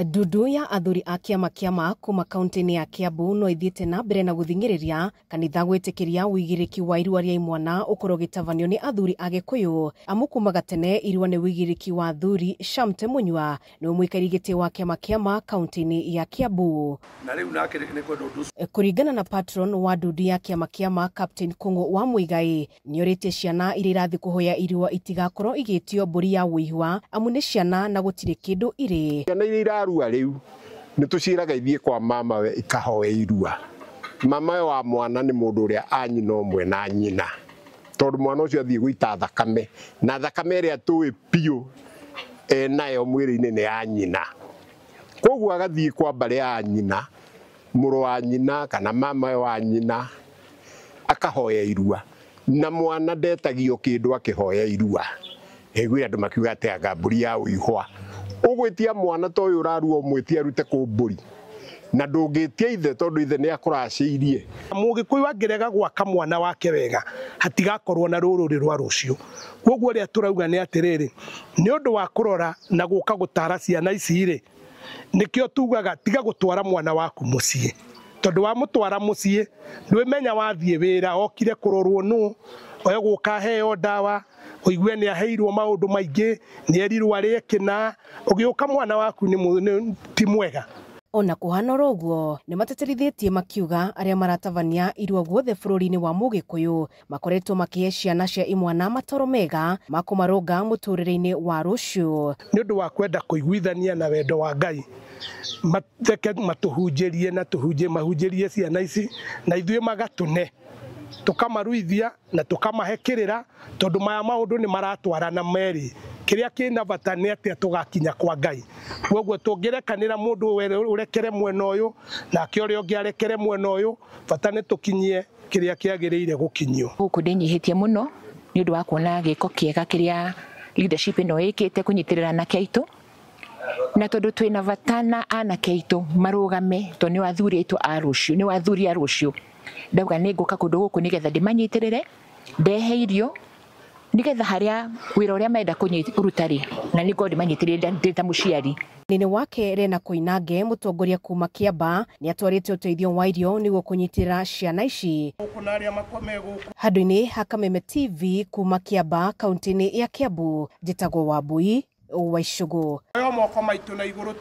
Ndundu ya athuri a kĩama kĩama kuma kaunti-inĩ ya Kiambu no ithiĩte na mbere na gũthing'ĩrĩria kanitha gwĩtĩkĩria ũigĩrĩki wa irua rĩa imwana ũkorwo ũgĩtabanio nĩ athuri a Gĩkũyũ amu kuma gatene irua nĩ ũigĩrĩki wa athuri. Shamte Munyua nĩwe mũikarĩri gĩtĩ wa kĩama kĩama kaunti-inĩ ya Kiambu. Na rĩu nake nĩ kwenda ũndũ ũcio. Kũringana na patron wa ndundu ya kĩama kĩama Captain Kung'u wa Muigai, nĩorĩtie ciana iria irathiĩ kũhoya irua itigakorwo igĩtio mbũri ya ũihwa amu nĩ ciana na gũtirĩ kĩndũ irĩ. Ciana iria irarua rĩu nĩ tũciĩraga ithiĩ kwa mamawe ikahoe irua. Mamawe wa mwana nĩ mũndũ ũrĩa a nyina ũmwe na nyina, tondũ mwana ũcio athiĩ gũita thakame, na thakame ĩrĩa tũĩ biũ enayo mwĩrĩ-inĩ nĩ ya nyina. Koguo agathiĩ kwa mbarĩ ya nyina, mũrũ wa nyina kana mamawe wa nyina, akahoya irua. Na mwana ndetagio kĩndũ akĩhoya irua. Ĩguire andũ makiuga atĩ anga mbũri ya ũihwa. Ũgwĩtia mwana ta ũyũ ũrarua ũmwĩtie arute kũ mbũri, na ndũngĩtia ithe tondũ ithe nĩ akũracĩirie. Mũgĩkũyũ angĩrega gwaka mwana wake wega hatigakorwo na rũrĩrĩ rwa rũciũ. Koguo ũrĩa tũrauga nĩ atĩrĩrĩ, nĩ ũndũ wa kũrora na gũka gũtara ciana ici rĩ, nĩkĩo tugaga tiga gũtwara mwana waku mũciĩ, tondũ wamũtwara mũciĩ ndwĩmenya wathiĩ wĩra okire kũrorwo nũ, egũka aheo ndawa, ũigue nĩ aheirwo maũndũ maingĩ, nĩ erirwo arĩe kĩna, ũgĩũka mwana waku nĩ ti mwega. Ona kũhana oro ũguo, nĩ matetherithĩtie makiuga arĩa maratabania irua guothe bũrũri-inĩ wa Mũgĩkũyũ makoretwo makĩhe ciana cia imwana matoro mega ma kũmarũnga mũtũrĩre-inĩ wa rũciũ. Nĩ ũndũ wa kwenda kũiguithania na wendo wa Ngai, mateke matũhunjĩrie na tũhunjie, mahunjĩrie ciana ici na ithuĩ magatũne, tũkamaruithia na tũkamahe kĩrĩra, tondũ maya maũndũ nĩ maratwarana merĩ. Kĩrĩa kĩna bata nĩ atĩa tũgakinya kwa Ngai. Koguo tũngĩrekanĩra mũndũ ũrekere mwena ũyũ nake ũrĩa ũngĩ arekere mwena ũyũ, bata nĩ tũkinyie kĩrĩa kĩagĩrĩire gũkinyio. Gũkũ ndĩnyihĩtie mũno nĩ ũndũ wa kuona gĩko kĩega kĩrĩa leadership ĩno ĩkĩte kũnyitĩrĩra anake aitũ, na tondũ twĩna bata na anake aitũ marũgame, tondũ nĩo athuri aitũ a rũciũ, nĩo athuri a rũciũ. Ndauga nĩ ngũka kũndũ gũkũ nĩgetha ndĩmanyitĩrĩre, ndehe irio nĩgetha harĩa wĩra ũrĩa marenda kũruta rĩ, na nĩ ngorwo ndĩmanyitĩrĩire ndĩ ta mũciari. Nene wake Rena Koinange, mũtongoria kuma Kiambaa, nĩ atwarĩte ũteithio wa irio nĩguo kũnyitĩrĩra ciana ici. Handũ-inĩ ha Kameme TV kuma Kiambaa, kaunti-inĩ ya Kiambu, njĩtagwo Wambui wa Icũgũ. Oya moko maitũ na igũrũ.